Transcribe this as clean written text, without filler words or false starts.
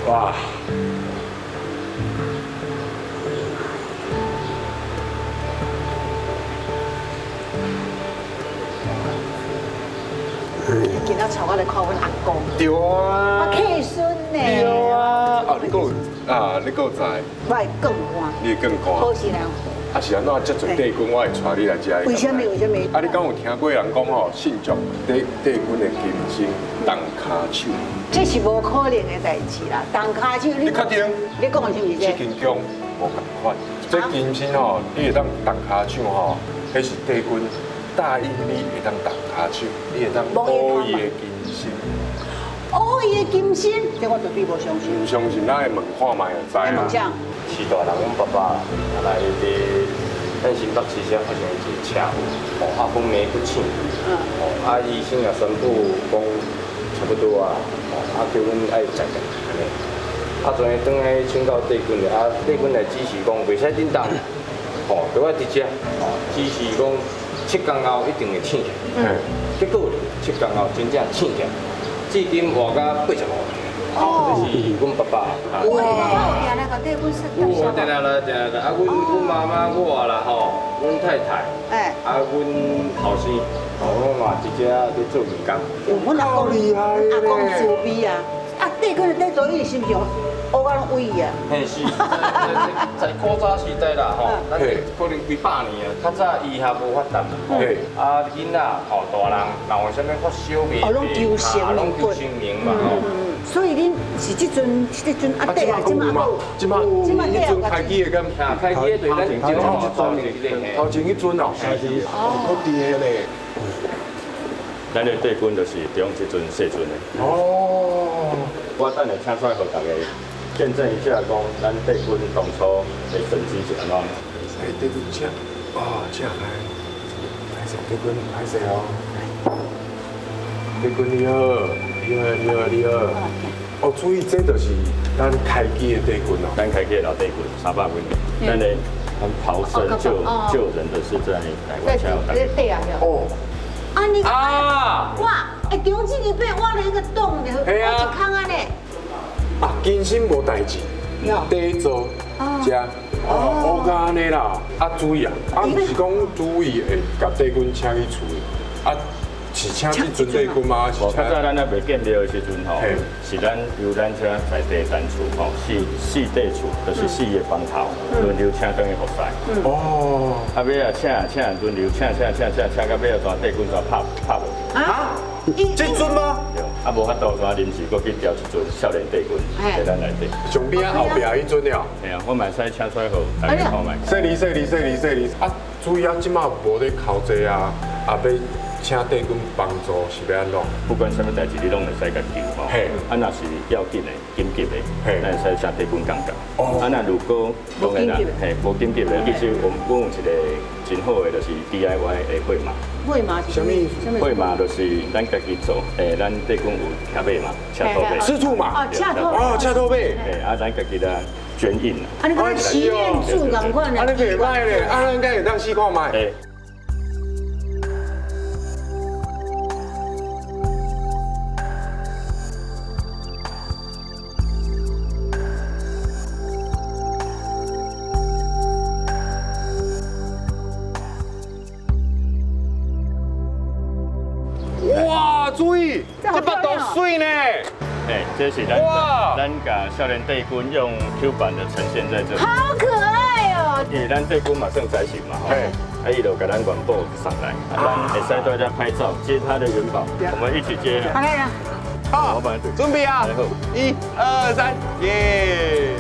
哇！今仔帶我來看阮阿公。對啊。我契孫呢。對啊。啊，你閣有啊？你閣有在？我會更換。你會更換。好是啦。啊是按怎遮濟帝君，我會帶你來遮。為啥物？為啥物？啊，你敢有聽過人講吼？信眾帝帝君的金身動跤手。這是無可能的代誌啦，動跤手。你確定？你講的是毋是這？這間宮無仝款，這金身吼，你會當動跤手吼，彼是帝君答應你會當動跤手，你會當摸伊的金身。摸伊的金身，這我絕對無相信。毋相信，咱會問看覓就知啦。問啥？是大人，阮爸爸來佇咱新北市這發生一個車禍，哦，啊，昏迷不醒，哦，啊，醫生也宣布講差不多啊，哦，啊，叫阮愛食藥按呢。啊，陣轉來請教帝君咧，啊，帝君來指示講袂使振動，吼，著愛佇遮，吼，指示講7天後一定會醒起來。結果7天後真正醒起來，至今活到85歲。哦，這是阮爸爸。哇！有定來共帝君說。有，定來來，定來來。啊，阮媽媽我啦吼，阮太太，啊，阮後生，吼，阮嘛佇遮咧做義工。阮阿公，阿公慈悲啊！啊，帝君的底座，伊是毋是烏甲攏萎啊？嘿是，在古早時代啦吼，咱可能幾百年啊，較早醫學無發達嘛，啊囡仔吼大人，若有啥物發燒袂，哦，攏求神攏求神明嘛吼。所以恁是這陣，這陣阿弟啊，這馬這馬這陣開機的敢？開機的就是咱頭前這尊，頭前彼尊哦，哦，閣佇咧。咱的帝君就是中這尊細尊的。哦，我等下請出來予大家見證一下，講咱帝君當初的神蹟是按怎。哎，帝君請，哦，請來，歹勢，帝君歹勢哦。帝君你好，你好，你好，你好。哦，注意，這就是咱開機的帝君哦。咱開機的老帝君300幾年，咱的逃生救人的是在台灣才有。對啊，哦。啊你啊！哇！哎，中正你被挖了一個洞，挖一空按呢。啊，金身無代誌，底座遮哦，烏按呢啦。啊，注意啊，啊，毋是講注意會共帝君請去厝的，啊，是請這尊帝君嗎？較早咱還袂建廟的時陣吼，是咱由咱這在地單厝吼，四塊厝，就是四個房頭輪流請轉去服侍。哦。啊，尾仔請請輪流請請請請請到尾仔，全帝君全拍拍無。啊？這尊嗎？對。啊，無法度，煞臨時閣去調一尊少年帝君佇咱內底。上邊仔後壁彼尊了。嘿啊，我嘛會使請出來予大家看覓。細膩細膩細膩細膩。啊，注意啊，這馬無咧剾濟啊，啊欲請帝君幫助是欲按怎？不管啥物代誌，你攏會使共求吼。啊，若是要緊的、緊急的，咱會使請帝君幫助。啊，若如果當然啦，嘿，無緊急的，其實我們有一個真好的，就是 DIY 的會馬。會馬是啥物？會馬就是咱家己做，咱帝君有騎馬嘛，赤兔馬。赤兔馬。哦，赤兔。哦，赤兔馬。嘿，啊，咱家己來捐印。啊，你講祈願柱仝款啊，你袂䆀咧，啊，咱敢會當試看覓？哇！注意，這腹肚媠呢！哎，這是咱咱共少年帝君用 Q 版的呈現在這裡。好可愛哦！因為咱帝君嘛算財神嘛，吼，啊，伊就共咱元寶送來，咱會使大家拍照接他的元寶，我們一起接。好來啦！好，準備啊！一、二、三，耶！